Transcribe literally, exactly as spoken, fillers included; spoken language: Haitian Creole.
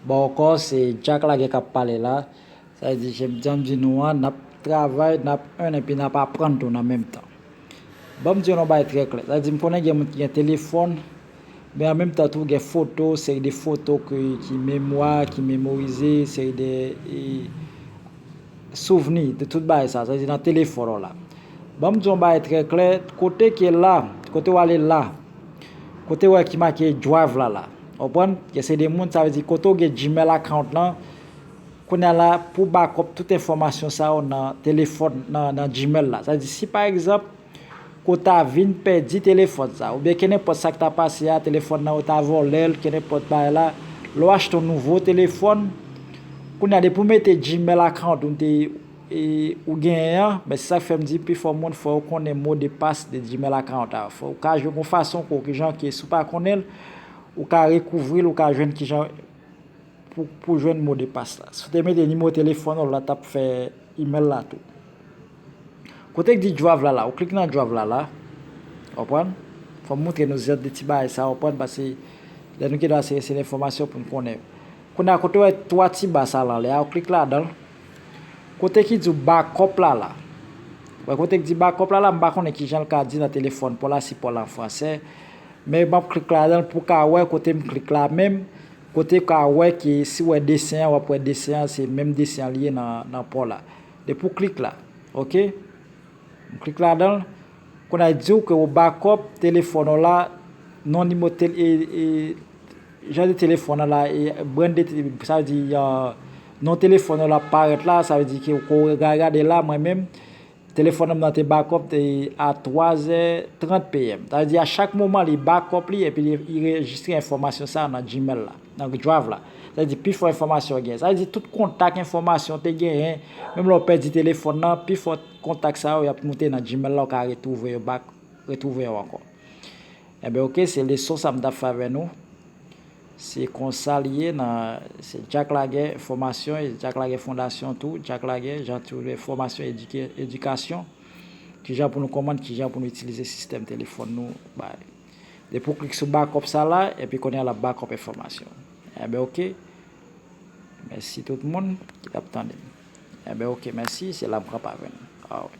Bon, ankò, se Jack Lagè k ap pale la. Sa vle di, jan m di nou an, n ap travay, n ap earn, epi n ap aprann tou nan menm tan. Ban m di nou yon bagay trè klè. Sa vle di, m konnen gen moun ki gen telefòn, men an menm tan tou, gen foto, seri de foto ki, ki memwa, ki memorize, seri de, e, souvni de tout bagay sa. Sa vle di nan telefòn w la. Ban m di yon bagay trè klè, kote ke la, kote w ale la, kote w wè ki make Drive la la. Ou konprann? Gen seri de moun, sa vle di kote w gen Gmail account lan, kounye a la, pou backup tout enfòmasyon sa yo nan telefòn, nan, nan Gmail la. Sa vle di, si pa egzanp, ke w ta vin pèdi telefòn sa, oubyen kenenpòt sa k ta pase a, telefòn nan yo ta vòlè l, kenenpòt bagay la, lè w achte yon nouvo telefòn, kounye a depi w mete Gmail account ou te, e, ou genyen an, men se sa k fè m di pifò moun fò yo konnen mo de pas de Gmail account a. Fò ou ka jwenn yon fason ke, kijan ke si w pa konnen l, ou ka rekouvri l, ou ka jwenn kijan pou, pou jwenn mo de pas la. Si w te mete nimewo telefòn ou la, t ap fè email la tou. Kote k di Drive la la, ou klik nan Drive la la. Konprann? Fò m montre nou zèt de ti bagay sa, konprann, paske lè nou gen dwa se, se enfòmasyon pou n konnen. Kounye a kote w wè twa ti ba sa la anlè a, ou klik ladan l. Kote ki di w backup la la. Wè kote k di backup la la, m pa konnen kijan l ka di nan telefòn pa w la, si pa w la an fransè. Men m ap klik ladan l pou w ka wè kote m klik la menm, kote w ka wè ke si w wè desen an, w ap wè desen an, se menm desen an li ye nan, nan pa w la. Depi w klik la, oke? M klik ladan l. Kounye a di w ke w backup telefòn w la, non nimewo tel-, e, e, jan de telefòn nan la, e, brand de te-, sa vle di, e, non telefòn nan la parèt la, sa vle di ke w ka gade la, mwen menm, telefòn nan te backup te a twa zè trant P M. Sa vle di a chak moman li backup li epi li, li rejistre enfòmasyon sa nan Gmail la, nan Drive la. Sa vle di pifò enfòmasyon w gen. Sa vle di tout kontak enfòmasyon w te genyen, menm lè w pèdi telefòn nan, pifò kontak sa yo, y ap moute nan Gmail la, w ka retwouve yo back, retwouve yo ankò. Enben, oke, se leson sa m t ap fè avè nou. Se konsa li ye nan, se Jack Lagè Fòmasyon e Jack Lagè Fondasyon tou. Jack Lagè, jan tou fòmasyon, edike-, edikasyon. Kijan pou nou konprann, kijan pou nou itilize sistèm telefòn nou, bay. Depi w klik sou backup sa la, epi kounye a l ap backup enfòmasyon. Enben, oke. Mèsi tout moun ki t ap tande m. Enben, oke, mèsi. Se la m kanpe avè nou. Alright.